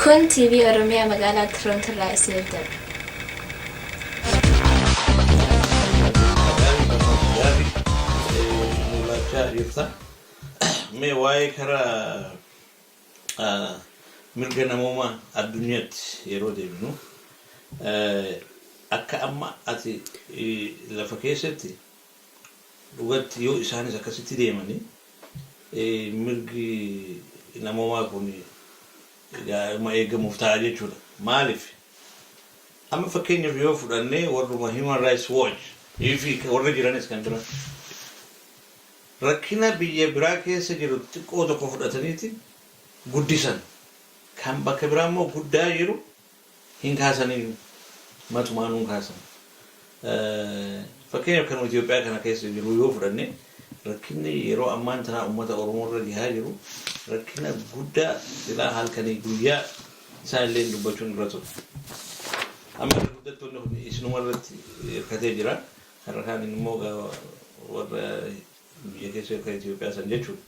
Kun TV Oromiyaa magaalaa Toronto irraa isiniif darba. Gaarii, barnoota gaarii nuu laachaa jirta. Mee waa'ee karaa mirga namoomaa addunyaatti yeroo deemnu, akka amma ati lafa keessatti dhugatti yoo isaanis akkasitti deemanii, mirgi namoomaa kun egaa eegamuuf ta'a jechuudha. Maaliif? Amma fakkeenyaaf yoo fudhannee, warruma Human Rights Watch fi warra jiranis kan biraa, rakkina biyya biraa keessa jiru xiqqoo tokko fudhataniiti guddisan. Kan bakka biraa immoo guddaa jiru hin kaasaniyyuu, matumaanuu hin kaasan. Fakkeenyaaf kan Itoophiyaa kana keessa jiru yoo fudhanne, rakkinni yeroo ammaan tanaa uummata Oromoo irra gahaa jiru rakkina guddaa silaa halkanii guyyaa isaan illee dubbachuun irra ture. Amma irra guddattoonni kun isinuma irratti hirkatee jira. Har'a kaaniin immoo warra biyya keessa yookaan Itoophiyaa san jechuudha.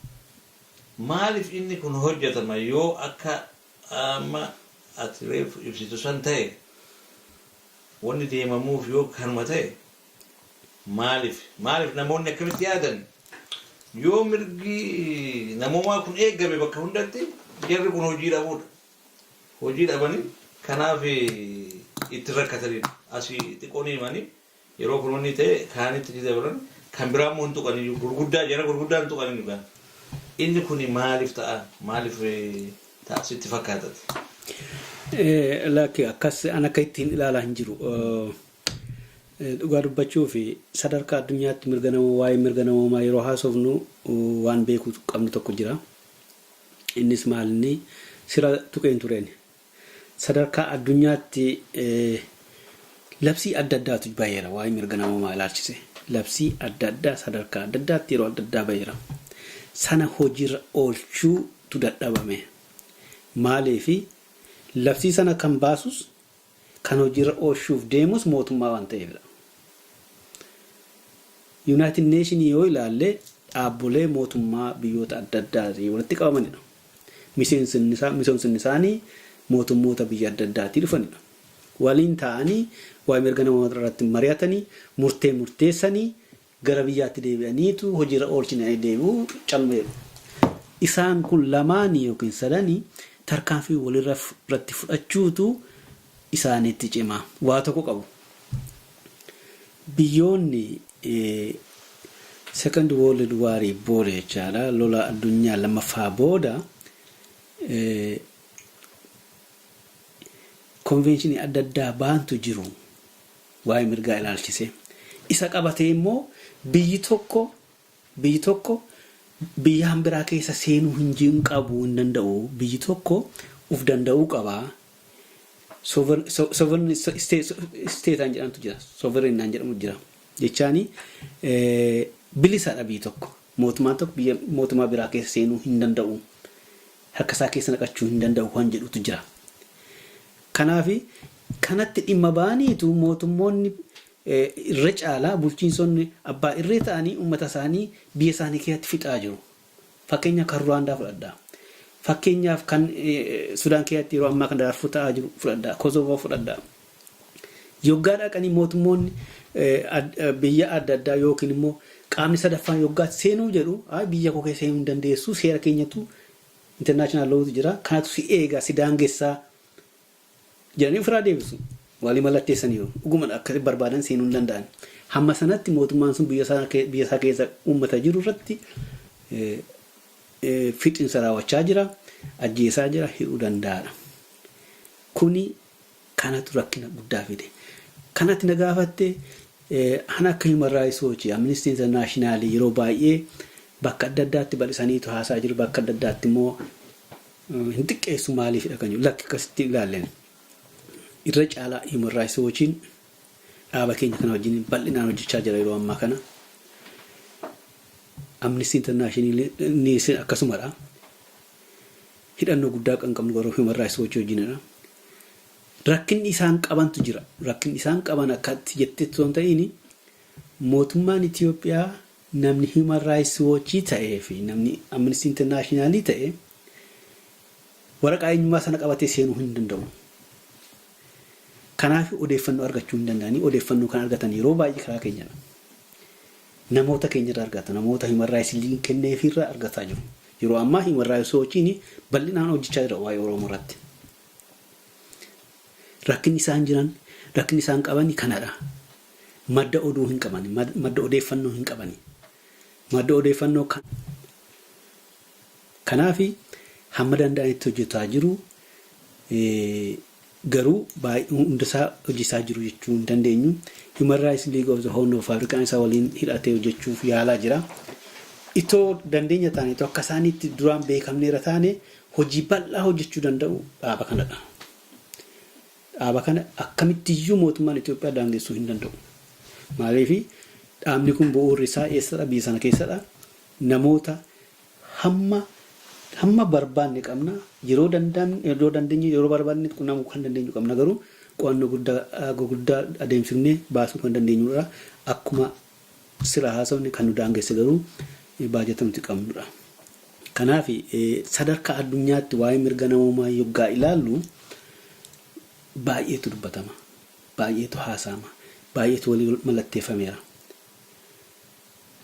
Maaliif inni kun hojjetama yoo akka amma ati reefu ibsitu san ta'e? Wanni deemamuuf yoo kanuma ta'e, maaliif namoonni akkamitti yaadan? Yoo mirgi namoomaa kun eegame bakka hundatti, jarri kun hojii dhabuudha. Hojii dhabanii kanaaf itti rakkatanidha. Asii xiqqoo ni himanii, yeroo kun wanni ta'e kaanitti ni dabran, kan biraa immoo hin tuqaniyyuu, gurguddaa jara gurguddaa hin tuqanii dhugaa. Inni kun maaliif ta'a? Maaliif ta'a sitti fakkaatate? Lakki, akkas an akka ittiin ilaalaa hin jiru. Dhugaa dubbachuu fi sadarkaa addunyaatti mirga namoo waa'ee mirga namoomaa yeroo haasofnu waan beekuu qabnu tokko jira. Innis maalinni sira tuqeen tureen. Sadarkaa addunyaatti labsii adda addaatu baheera waa'ee mirga namoomaa ilaalchise. Labsii adda addaa sadarkaa adda addaatti yeroo adda addaa baheera. Sana hojiirra oolchuutu dadhabame. Maaliifi? Labsii sana kan baasus kan hojiirra oolchuuf deemus mootummaa waan ta'eefidha. United Nation yoo ilaalle, dhaabbolee mootummaa biyyoota adda addaatii walitti qabamanidha. Miseensonni isaanii mootummoota biyya adda addaatii dhufanidha. Waliin ta'anii waa'ee mirga namoomaa irratti mari'atanii, murtee murteessanii, gara biyyaatti deebi'aniitu hojiirra oolchinanii deebi'uu calma jedhu. Isaan kun lamaanii yookiin sadanii tarkaanfii walirra irratti fudhachuutu isaanitti cima. Waa tokko qabu. Biyyoonni Second World War booda jechaadha, lola addunyaa lammaffaa booda, conventionii adda addaa baantu jiru waa'ee mirgaa ilaalchise. Isa qabatee immoo biyyi tokko biyya biraa keessa seenuu hin qabu, hin danda'u. Biyyi tokko uf danda'uu qaba. Sovereign state jedhamtu jira. Sovereign jedhamu jira. Jechaani bilisaadha biyyi tokko. Mootummaan tokko biyya mootummaa biraa keessa seenuu hin danda'u. Harka isaa keessa naqachuu hin danda'u kan jedhutu jira. Kanaaf kanatti dhimma ba'aniitu mootummoonni irra caalaa bulchiinsonni abbaa irree ta'anii uummata isaanii biyya isaanii keessatti fixaa jiru. Fakkeenya kan Ruwaandaa fudhadhaa. Fakkeenyaaf kan Sudaan keessatti yeroo ammaa kana Daarfur ta'aa jiru fudhadhaa. Kosoovoo fudhadhaa. Yoggaa dhaqanii mootummoonni biyya adda addaa yookiin immoo qaamni sadaffaan yoggaa seenuu jedhu, "Biyya koo keessa seenuu hin dandeessu, seera keenyatu, international lawtu jira, kanatu si eega, si daangessaa," jedhanii ofirraa deebisu. Walii mallatteessaniiru. Dhuguma akka barbaadan seenuu hin danda'an. Hamma sanatti mootummaan sun biyya isaa keessa uummata jiru irratti fixinsa raawwachaa jira, ajjeesaa jira, hidhuu danda'aadha. Kuni kanatu rakkina guddaa fide. Kanatti na gaafatte, ana akka Human Rights Watch, Amnesty International yeroo baay'ee bakka adda addaatti bal'isaniitu haasaa jiru, bakka adda addaatti immoo hin xiqqeessu, maaliifidha kan jiru. Lakki, akkasitti ilaallen. Irra caalaa Human Rights Watchiin dhaaba keenya kana wajjin bal'inaan hojjechaa jira yeroo ammaa kana. Amnesty International akkasumadha. Hidhannoo guddaa kan qabnu garuu Human Rights Watch wajjinidha. Rakkinni isaan qabantu jira. Rakkinni isaan qaban akkatti jettetti osoo hin ta'in, mootummaan Itoophiyaa namni Human Rights Watch ta'ee fi namni Amnesty International ta'e Waraqaa eenyummaa sana qabatee seenuu hin danda'u. Kanaaf odeeffannoo argachuu hin danda'anii. Odeeffannoo kan argatan yeroo baay'ee karaa keenyadha. Namoota keenyarraa argata. Namoota Human Rights League kenneefirraa argataa jiru. Yeroo ammaa Human Rights Watchiin bal'inaan hojjechaa jira waa'ee Oromoo irratti. Rakkinni isaan jiran, rakkinni isaan qaban kanadha. Madda oduu hin qaban, madda odeeffannoo hin qabani. Madda odeeffannoo kanaaf hamma danda'anitti hojjetaa jiru. Garuu hundasaa hojjetaa jiru jechuu hin dandeenyu. Human Rights League of the Horn of Africa isaa waliin hidhatee hojjechuuf yaalaa jira. Itoo dandeenya taane, itoo akka isaaniitti duraan beekamneera taane, hojii bal'aa hojjechuu danda'u dhaaba kanadha. Dhaaba kana akkamittiyyuu mootummaan Itoophiyaa daangessuu hin danda'u. Maaliif? Dhaabni kun bu'uurri isaa eessadha? Biyya sana keessadha. Namoota hamma barbaanne qabna. Yeroo danda'amne, yeroo dandeenye, yeroo barbaanne qunnamuu kan dandeenyu qabna. Garuu qo'annoo guddaa gurguddaa adeemsifnee baasuu kan dandeenyudha. Akkuma sira haasofne, kan nu daangesse garuu baajata nuti qabnudha. Kanaaf sadarkaa addunyaatti waa'ee mirga namoomaa yoggaa ilaallu baay'eetu dubbatama. Baay'eetu haasa'ama. Baay'eetu walii mallatteeffameera.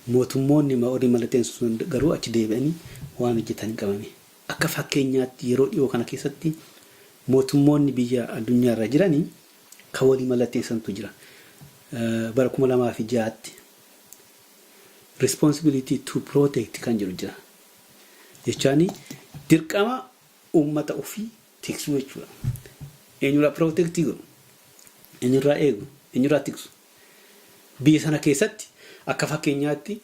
Mootummoonni walii mallatteessu sun garuu achi deebi'anii waan hojjetan hin qabani. Akka fakkeenyaatti, yeroo dhiyoo kana keessatti mootummoonni biyya addunyaarra jiranii kan walii mallatteessantu jira. Bara 2006tti responsibility to protect kan jedhu jira. Jechaani dirqama uummata ofii tiksuu jechuudha. Eenyurraa protect godhu? Eenyurraa eegu? Eenyurraa tiksu? Biyya sana keessatti akka fakkeenyaatti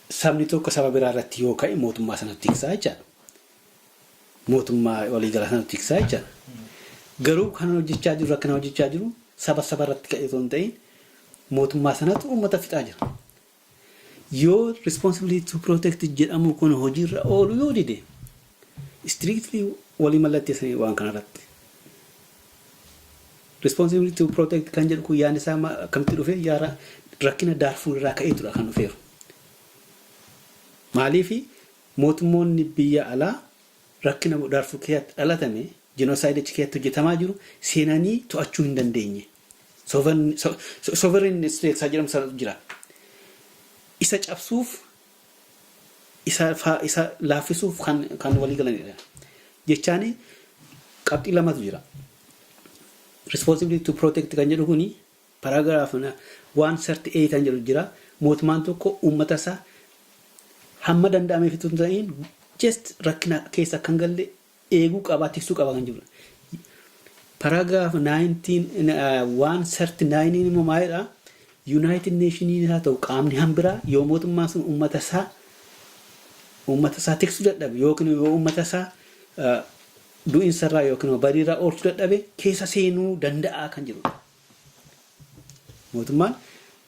sabni tokko saba biraa irratti yoo ka'e, mootummaa sanatti tiksaa jechaadha. Mootummaa waliigalaa sanatti tiksaa jechaadha. Garuu kan hojjechaa jiru, rakkina hojjechaa jiru, saba saba irratti ka'e osoo hin ta'in mootummaa sanatu uummata fixaa jira. Yoo responsibility to protect jedhamu kun hojiirra oolu yoo dide, strictly walii mallatteessanii waan kanarratti. Responsibility to protect kan jedhu kun yaadni isaa akkamitti dhufe? Yaara rakkina Daarfuur irraa ka'eetudha kan dhufeeru. Maaliifi? Mootummoonni biyya alaa rakkina Daarfuur keessatti dhalatame, genocide achi keessatti hojjetamaa jiru seenanii to'achuu hin dandeenye. Sovereign state isaa jedhamu sanatu jira. Isa cabsuuf, isa laaffisuuf kan walii galanidha. Jechaani qabxii lamatu jira. Responsibility to protect kan jedhu kuni paragraph 138 kan jedhu jira. Mootummaan tokko uummata isaa hamma danda'ameef itoo hin ta'in just rakkina keessa akka hin galle eeguu qaba, tiksuu qaba kan jirudha. Paragraph 19 139 immoo maalidha? United Nations haa ta'u qaamni hambiraa, yoo mootummaan sun uummata isaa tiksuu dadhabe yookiin yoo uummata isaa du'insarraa yookiin badiirraa oolchuu dadhabe, keessa seenuu danda'a kan jedhudha. Mootummaan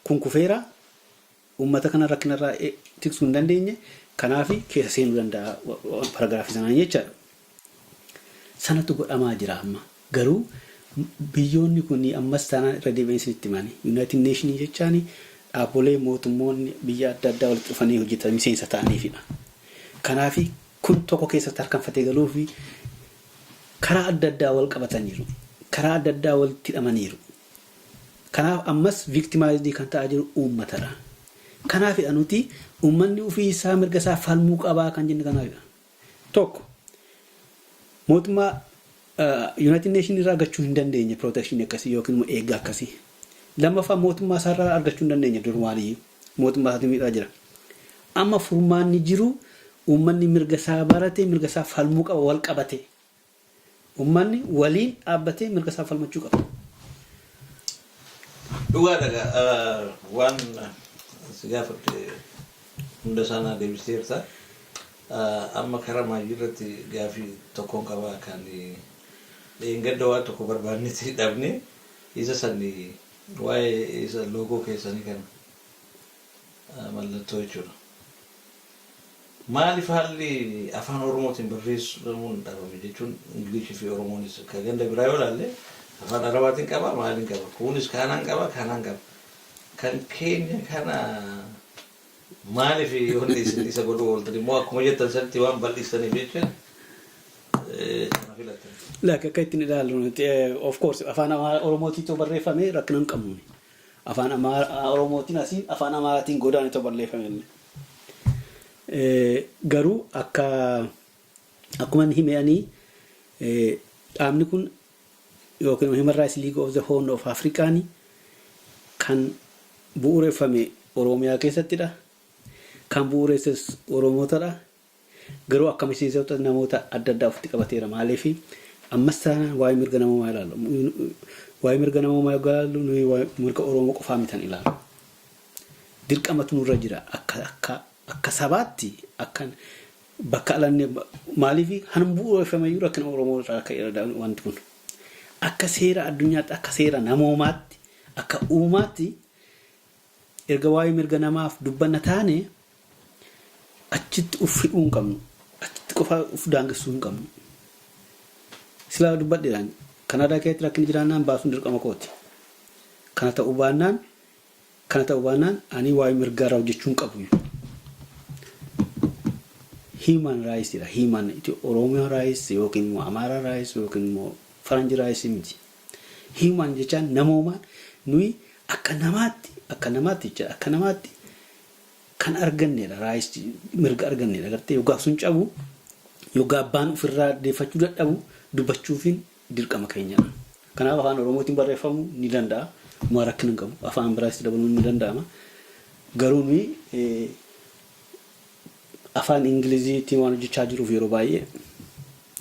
kun kufeera, uummata kana rakkinarraa tiksuu hin dandeenye, kanaaf keessa seenuu danda'a paragraphii sanaan jechaadha. Sanatu godhamaa jira amma. Garuu biyyoonni kun ammas taanaan irra deebi'anii isinitti himani. United Nations jechaan dhaabbolee mootummoonni biyya adda addaa walitti dhufanii hojjetan miseensa ta'aniifidha. Kanaaf kun tokko keessatti harkanfatee galuu fi karaa adda addaa wal qabataniiru. Karaa adda addaa walitti hidhamaniiru. Kanaaf ammas victimized kan ta'aa jiru uummatadha. Kanaafidha nuti uummanni ofii isaa mirga isaa falmuu qabaa kan jenne kanaafidha. Tokko, mootummaa United Nation irraa argachuu hin dandeenye protection akkasii yookiin immoo eeggaa akkasii. Lammaffaa, mootummaa isaarraa argachuu hin dandeenye, durumaaniyyuu mootummaa isaatiin miidhaa jira. Amma furmaanni jiru uummanni mirga isaa barate mirga isaa falmuu qaba wal qabate. Uummanni waliin dhaabbatee mirga isaa falmachuu qaba. Dhugaadha, waan si gaafadhe hunda isaanaa deebisteerta. Amma karaa maayii irratti gaafii tokkoon qaba. Kan dheengadda waan tokko barbaannetti dhabne, isa sani waa'ee isa logo keessanii kana, mallattoo jechuudha. Maaliif haalli afaan Oromootiin barreeffamuun dhabame? Jechuun Ingilishii fi Oromoonis ka ganda biraa yoo ilaalle afaan Arabaatiin qaba, maaliin qaba, kunis kaanaan qaba, kaanaan qaba. Kan keenya kana maaliif wanni isin isa godhuu ooltan immoo akkuma jettan sanitti waan bal'istaniif jecha ilaaltan? Lakki, akka ittiin ilaallu nuti, of course, afaan Oromootiin barreeffame rakkina hin qabnu. Afaan Oromootiin asiin, afaan Amaaraatiin godaan itoo barreeffame illee. Garuu akkuma inni hime, dhaabni kun yookiin Human Rights League of the Horn of Africa kan bu'uureffame Oromiyaa keessattidha. Kan bu'uuresses Oromootadha. Garuu akka miseensota namoota adda addaa ofitti qabateera. Maaliif ammas taanaan waa'ee mirga namoomaa ilaallu. Waa'ee mirga namoomaa ilaallu, nuyi waa'ee mirga Oromoo qofaa mitan ilaallu. Dirqamatu nurra jira akka sabaatti, akka bakka alanne. Maaliif han bu'uureffame iyyuu rakkina Oromoo irraa ka'eera wanti kun. Akka seera addunyaatti, akka seera namoomaatti, akka uumaatti, erga waa'ee mirga namaaf dubbanna taane, achitti uf hidhuu hin qabnu. Achitti qofa uf daangessuu hin qabnu. Silaa dubbadheedhaan, Kanaadaa keessatti rakkinni jiraannaan baasuun dirqama kooti. Kana ta'uu baannaan ani waa'ee mirgaarraa hojjechuu hin qabu. Human rights dha. Human Oromoo rights yookiin immoo Amaaraa rights yookiin immoo Faranji rights miti. Human jechaan namoomaan nuyi akka namaatti jecha, akka namaatti kan argannedha, rights mirga argannedha. Gartee yoggaa sun cabu, yoggaa abbaan ofirraa deeffachuu dadhabu, dubbachuufiin dirqama keenyadha. Kanaaf afaan Oromootiin barreeffamuu ni danda'a. Maa rakkina hin qabu. Afaan biraas dabaluun ni danda'ama. Garuu nuyi afaan Ingiliziitiin waan hojjechaa jiruuf, yeroo baay'ee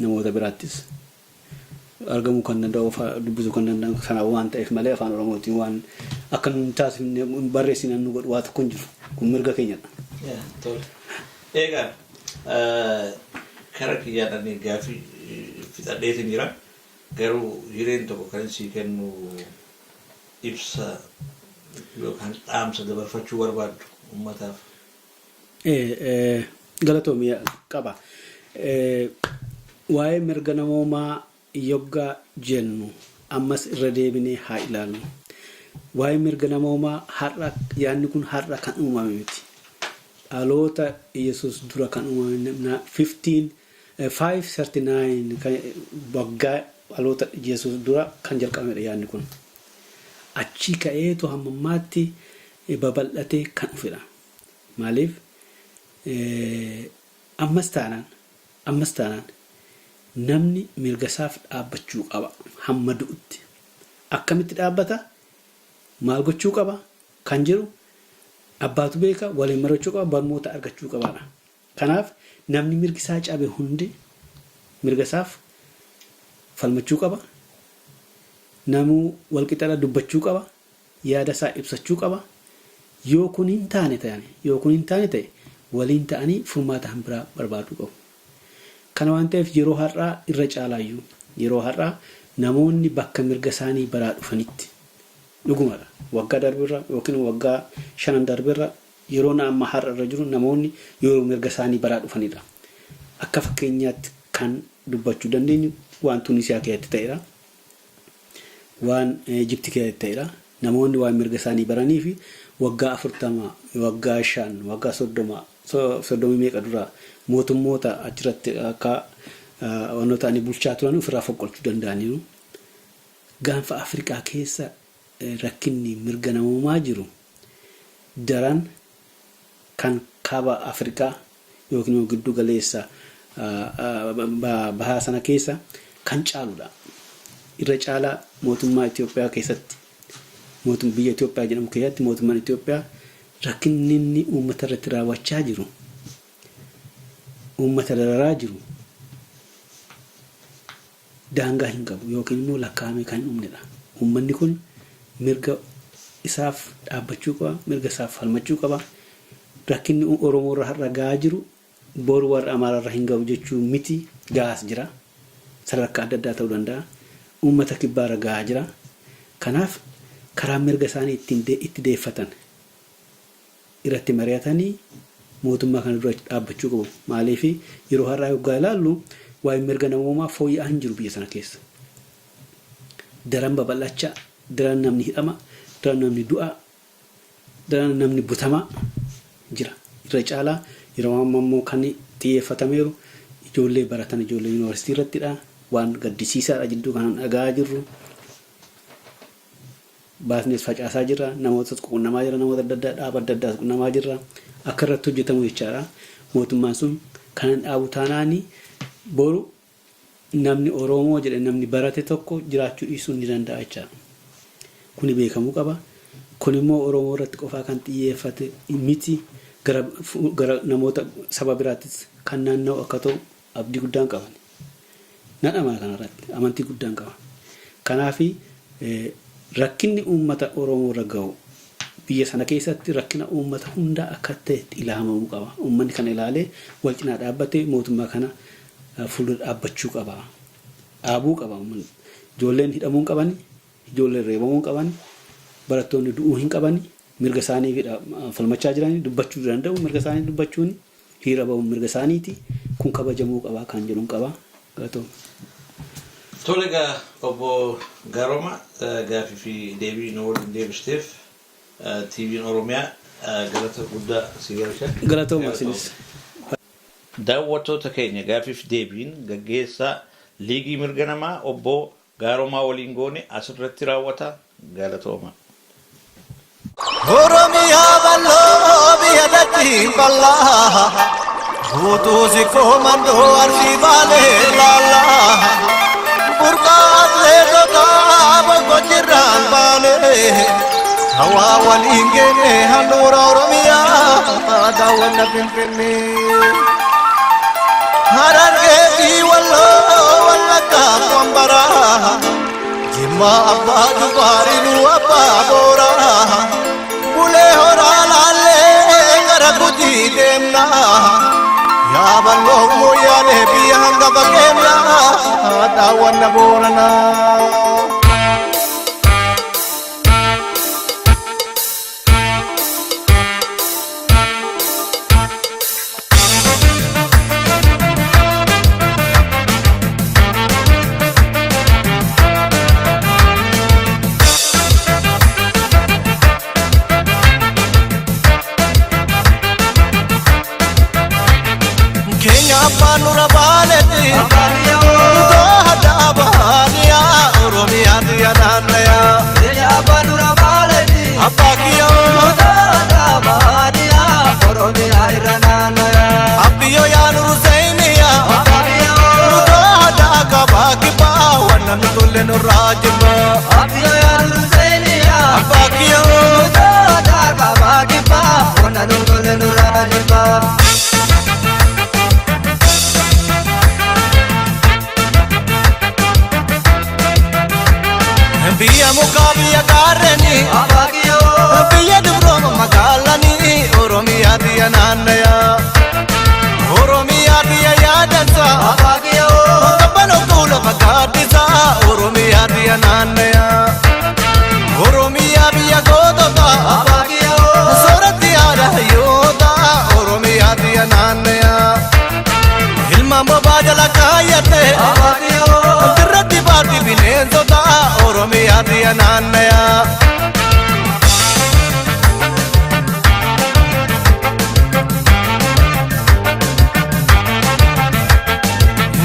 namoota biraattis argamuu kan danda'u, dubbisuu kan danda'u sana waan ta'eef malee, afaan Oromootiin waan akka nu taasifne barreessinan nu godhu waa tokko hin jiru. Kun mirga keenyadha. Egaa kara kiyyaadhaan gaaffii fixadheetiin jira. Garuu hireen tokko kan sii kennu, ibsa yookaan dhaamsa dabarfachuu barbaaddu uummataaf. Galatoomii qaba. Waa'ee mirga namoomaa yoggaa jennu, ammas irra deebinee haa ilaallu. Waa'ee mirga namoomaa har'a, yaadni kun har'a kan uumame miti. Dhaloota Yesuus dura kan uumame, 539, waggaa dhaloota Yesuus dura kan jalqabamedha yaadni kun. Achii ka'eetu hamma ammaatti babal'atee kan dhufedha. Maaliif ammas taanaan namni mirga isaaf dhaabbachuu qaba hamma du'utti. Akkamitti dhaabbata? Maal gochuu qaba? Kan jiru abbaatu beeka, waliin mari'achuu qaba, barnoota argachuu qabaadha. Kanaaf namni mirgi isaa cabe hundi mirga isaaf falmachuu qaba. Namuu walqixadha dubbachuu qaba. Yaada isaa ibsachuu qaba. Yoo kun hin taane ta'e, waliin ta'anii furmaata biraa barbaaduu qabu. Kana waan ta'eef, yeroo har'aa irra caalaayyuu, yeroo har'aa namoonni bakka mirga isaanii baraa dhufanitti, dhugumadha. Waggaa darbirra yookiin waggaa 5n darbirra, yeroo amma har'a irra jiru, namoonni yeroo mirga isaanii baraa dhufanidha. Akka fakkeenyaatti kan dubbachuu dandeenyu waan Tunisiyaa keessatti ta'edha. Waan Ijipti keessatti ta'edha. Namoonni waan mirga isaanii baranii fi waggaa 40, waggaa 5, waggaa 30, soddomii meeqa dura mootummoota achirratti akka wantoota ani bulchaa turan ofirraa fonqolchuu danda'aniiru. Gaanfa Afrikaa keessa rakkinni mirga namoomaa jiru daran kan kaaba Afrikaa yookiin immoo giddu galeessa bahaa sana keessa kan caaludha. Irra caalaa mootummaa Itoophiyaa keessatti, mootum biyya Itoophiyaa jedhamu keessatti, mootummaan Itoophiyaa rakkinni inni uummata irratti raawwachaa jiru, uummata dararaa jiru, daangaa hin qabu yookiin immoo lakkaa'amee kan hin dhumnedha. Uummanni kun mirga isaaf dhaabbachuu qaba, mirga isaaf falmachuu qaba. Rakkinni Oromoo irra har'a gahaa jiru boru warra Amaaraa irra hin gahu jechuu miti, gahaas jira. Sadarkaa adda addaa ta'uu danda'a. Uummata kibbaa irra gahaa jira. Kanaaf karaa mirga isaanii ittiin itti deeffatan irratti mari'atanii mootummaa kana dura dhaabbachuu qabu. Maaliif yeroo har'aa yoggaa ilaallu, waa'ee mirga namoomaa fooyya'aa hin jiru biyya sana keessa. Daran babal'achaa, daran namni hidhama, daran namni du'a, daran namni butamaa jira. Irra caalaa yeroo ammaa immoo kan xiyyeeffatameeru ijoollee baratan, ijoollee yuunivarsiitii irrattidha. Waan gaddisiisaadha jidduu kanaan dhaga'aa jirru. Baasnees facaasaa jirra. Namoota quunnamaa jira. Namoota adda addaa, dhaaba adda addaas quunnamaa jirra. Akka irratti hojjetamu jechaadha. Mootummaan sun kanan dhaabu taanaani boru namni Oromoo jedhe, namni barate tokko jiraachuu dhiisuu ni danda'a jechaadha. Kuni beekamuu qaba. Kun immoo Oromoo irratti qofaa kan xiyyeeffate miti, gara namoota saba biraattis kan naanna'u akka ta'u abdii guddaan qaban. Nan amana, kanarratti amantii guddaan qaba. Kanaafi rakkinni uummata Oromoo irra gahu biyya sana keessatti rakkina uummata hundaa akka ta'e ilaalamuu qaba. Uummanni kana ilaalee wal cinaa dhaabbatee mootummaa kana fuuldura dhaabbachuu qaba. Dhaabuu qaba uummanni. Ijoolleen hidhamuu hin qabani, ijoolleen reebamuu hin qabani, barattoonni du'uu hin qabani, mirga isaanii falmachaa jiranii dubbachuu danda'u, mirga isaanii dubbachuun, hiriira bahuun mirga isaaniiti. Kun kabajamuu qaba kan jedhuun qaba. Galatooma. Tole egaa, obbo Gaaroma, gaafii fi deebii nu waliin deebisteef TV'n Oromiyaa galata guddaa si galcha. Galatooma isinis. Daawwattoota keenya, gaafiif deebiin gaggeessaa Liigii Mirga Namaa obbo Gaaromaa waliin goone asirratti raawwata. Galatooma. Oromiyaa bal'oo, biyya dachii bal'aa, guutuu sikkoo mandoo, Arsii, Baalee laallaa, burqaa atleetotaa boqqojjirraan baanee hawaa waliin geenne, handhuura Oromiyaa daawwanna Finfinnee. Harargee fi Walloo, Wallaggaa, Wambaraa, Jimmaa Abbaa Jufaarinuu, Abbaa Booraa, Bulee Horaa laallee gara Gujii deemnaa. Yaaballoo, Mooyyaalee, biyya hangafa keenyaa daawwanna Booranaa. Keenya abbaan nurra baaletti Utoo haddaa bahaaniyaa, Oromiyaa biyya naannayaa. Abbaa kiyyoo, abbiyyoo, yaa nuru seeniyaa, Utoo haddaa kabaa kibbaa, wanna nu tolle nurraa jibbaa. Abbaa kiyyoo. Biyya mukaa, biyya gaarreni, biyya dubrooma magaalanii, Oromiyaa biyya naannayaa. Oromiyaa biyya yaadansa, qabbana kuula fakkaattisaa, Oromiyaa biyya naannayaa. Oromiyaa biyya gootota, sooratti haadha hayyoota, Oromiyaa biyya naannayaa. Ilmaan bobaa jala kaayyate, dirratti baatti bineensota, Oromiyaa biyya naannayaa.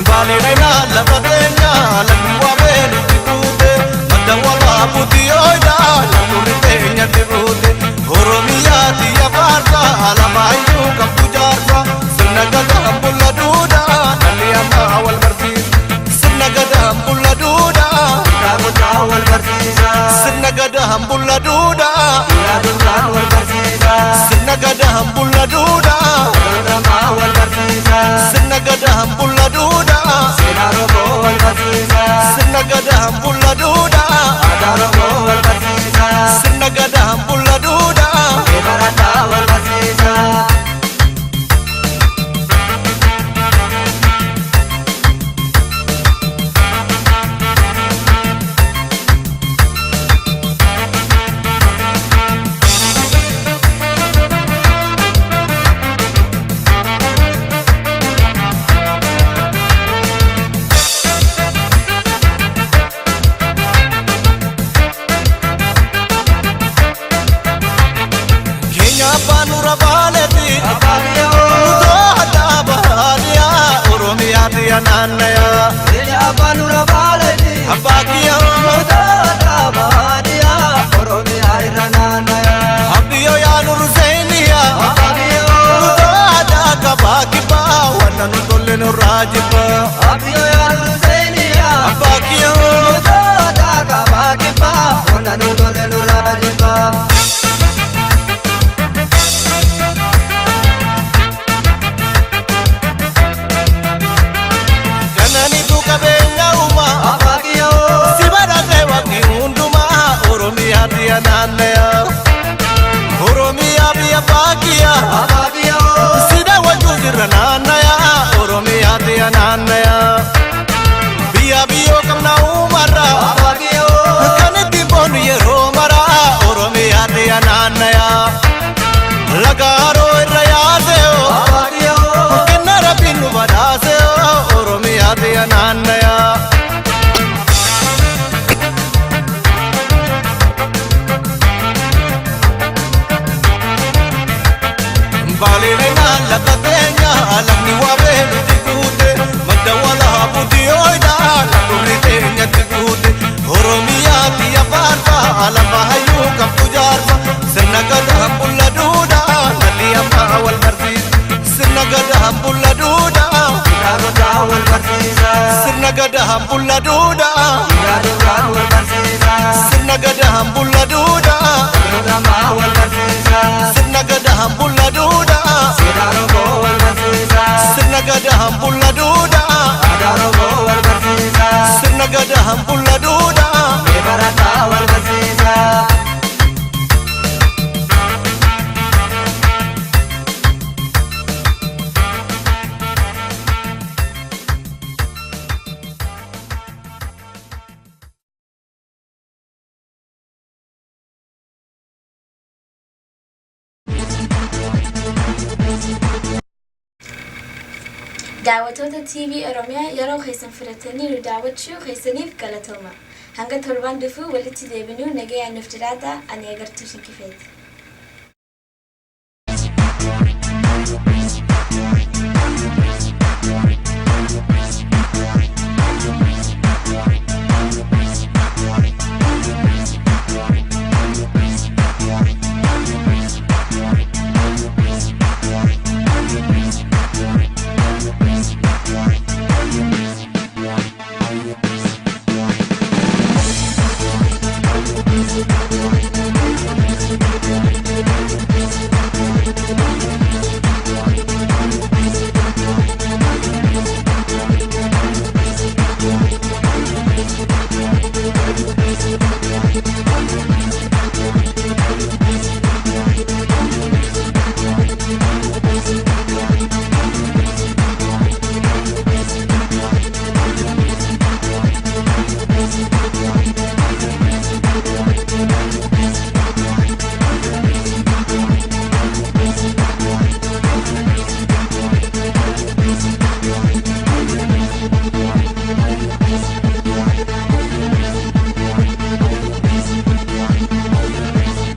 Baalee lafa teenyaa, lagguu beelutti buute, madda walaabuuti ooydaa, laggurri teenyatti buute. Oromiyaa tiyya faarsa, alamaayyuu qabdu jaarsa, sirna gadaan bulla duudhaa, dhalli ammaa wal barsiisa. Sirna gadaan bulla duudhaa, sirna gadaan bulla duudhaa, sirna gadaan bulla duudhaa, sirna gadaan bulla duudhaa, sirna gadaan bulla duudhaa, sirna gadaan bulla duudhaa. Keenya abbaan nurra baaletti, nutoo haddaa bahaaniyaa, Oromiyaa biyya naannayaa. Abbaa kiyya Abbiyo yaa nuru seeniya Nutoo aadaa kabaa kibbaa wanna nu tolle nurraa jibbaa Abbaa kiyya Kananitu qabeenya uumaa si badhaasee waaqni hundumaa Oromiyaa biyya naannaya Oromiyaa biyya baakiyya si daawwachuu sirra naannaya Oromiyaa biyya naannaya biyya biyyoo qabna uumarra kan ittiin boonu yeroo mara Oromiyaa biyya naannaya laga haroo irra yaaseoo kenna rabbiin nu badhaaseoo Oromiyaa biyya naannaya. Baaleelena lafa teenya lafni waabee nuti guute madda walaa buddiyooyidha lafurri teenyatti guute Oromiyaa biyya faarsa lafa hayyuu qabdu jaarsa sirna gadaa bulla duudhaa lalli ammaa wal barsiisa sirna gadaa bulla duudhaa sirna gadaa bulla duudhaa sirna gadaa bulla duudhaa sirna gadaa bulla duudhaa sirna gadaa bulla duudhaa sirna gadaa bulla duudhaa. Daawwattoota TV Oromiyaa yeroo keessan filatanii nu daawwachuu keessaniif galatooma. Hanga torbaan dhufuu walitti deebinuu nagayaan nuuf jiraadhaa. Ani agartuu Shinkifeeti.